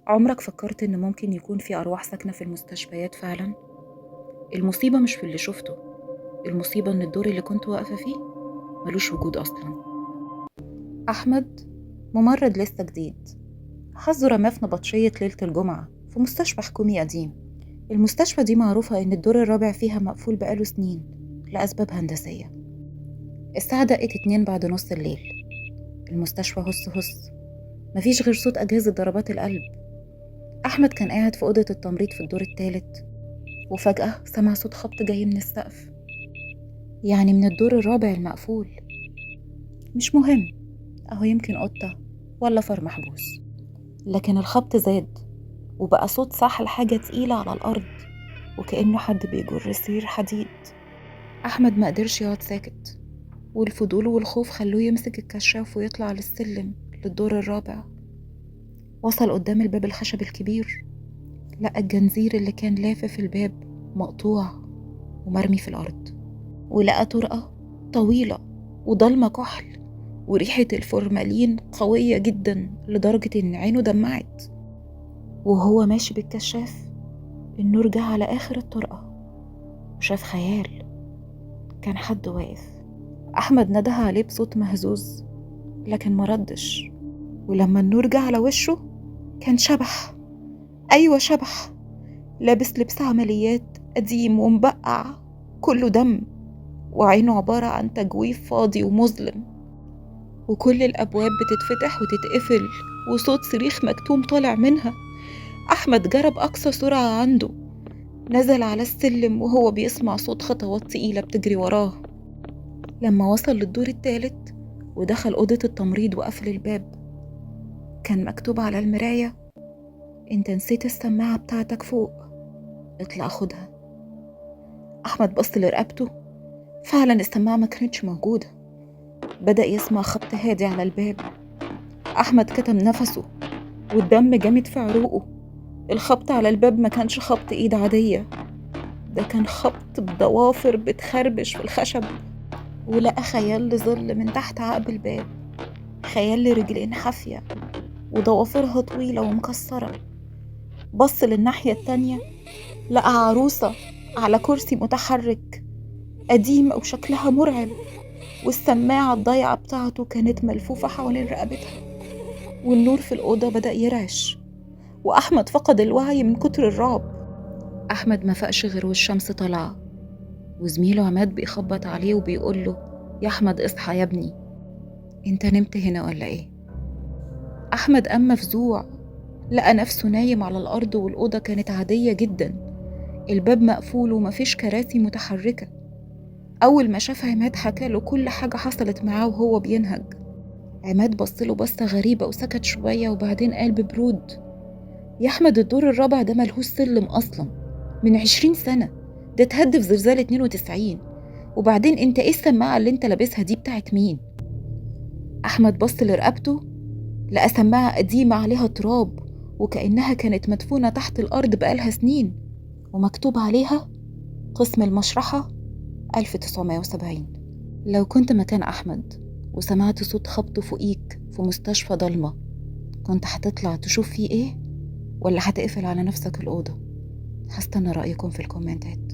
عمرك فكرت إن ممكن يكون في أرواح ساكنة في المستشفيات فعلا؟ المصيبة مش في اللي شفته، المصيبة إن الدور اللي كنت واقفة فيه ملوش وجود أصلا. أحمد ممرض لسه جديد، حظه رماه في نبطشية ليلة الجمعة في مستشفى حكومي قديم. المستشفى دي معروفة إن الدور الرابع فيها مقفول بقاله سنين لأسباب هندسية. الساعة دقت 2 بعد نص الليل، المستشفى هس هس، مفيش غير صوت أجهزة ضربات القلب. أحمد كان قاعد في أوضة التمريض في الدور الثالث، وفجأة سمع صوت خبط جاي من السقف، يعني من الدور الرابع المقفول. مش مهم، أهو يمكن قطة ولا فار محبوس. لكن الخبط زاد وبقى صوت سحل حاجة تقيلة على الأرض، وكأنه حد بيجر سرير حديد. أحمد ما قدرش يقعد ساكت، والفضول والخوف خلوه يمسك الكشاف ويطلع للسلم للدور الرابع. وصل قدام الباب الخشب الكبير، لقى الجنزير اللي كان لافف الباب مقطوع ومرمي في الأرض، ولقى طرقة طويلة وضلمة كحل وريحة الفورمالين قوية جدا لدرجة إن عينه دمعت. وهو ماشي بالكشاف النور جه على آخر الطرقة وشاف خيال، كان حد واقف. أحمد نده عليه بصوت مهزوز لكن ما ردش، ولما النور جه على وشه كان شبح. أيوة شبح، لابس لبس عمليات قديم ومبقع كله دم، وعينه عبارة عن تجويف فاضي ومظلم، وكل الأبواب بتتفتح وتتقفل وصوت صريخ مكتوم طالع منها. أحمد جرب أقصى سرعة عنده، نزل على السلم وهو بيسمع صوت خطوات تقيلة بتجري وراه. لما وصل للدور الثالث ودخل أوضة التمريض وقفل الباب، كان مكتوب على المراية: انت نسيت السماعة بتاعتك فوق، اطلع خدها. أحمد بص لرقبته، فعلا السماعة ما كانتش موجودة. بدأ يسمع خبط هادي على الباب. أحمد كتم نفسه والدم جامد في عروقه. الخبط على الباب ما كانش خبط ايد عادية، ده كان خبط بضوافر بتخربش في الخشب. ولقى خيال لظل من تحت عقب الباب، خيال لرجلين حافية وضوافرها طويلة ومكسرة. بص للناحية التانية لقى عروسة على كرسي متحرك قديم وشكلها مرعب، والسماعة الضيعة بتاعته كانت ملفوفة حوالين رقبتها، والنور في الأوضة بدأ يرعش، وأحمد فقد الوعي من كتر الرعب. أحمد ما فاقش غير والشمس طالعة، وزميله عماد بيخبط عليه وبيقول له: يا أحمد اصحى يا ابني، انت نمت هنا ولا ايه؟ أحمد قام مفزوع، لقى نفسه نايم على الأرض، والأوضة كانت عادية جدا، الباب مقفول ومفيش كراسي متحركة. أول ما شاف عماد حكى له كل حاجة حصلت معاه وهو بينهج. عماد بص له بصة غريبة وسكت شوية، وبعدين قال ببرود: يا أحمد الدور الرابع ده ملهوش سلم أصلا من 20 سنة، ده اتهد في زلزال 92، وبعدين انت ايه السماعة اللي انت لابسها دي بتاعت مين؟ أحمد بص لرقبته لقى سماعة قديمة عليها تراب وكأنها كانت مدفونة تحت الأرض بقالها سنين، ومكتوب عليها قسم المشرحة 1970. لو كنت مكان أحمد وسمعت صوت خبط فوقيك في مستشفى ضلمة، كنت هتطلع تشوف فيه ايه ولا هتقفل على نفسك الأوضة؟ هستنى رأيكم في الكومنتات.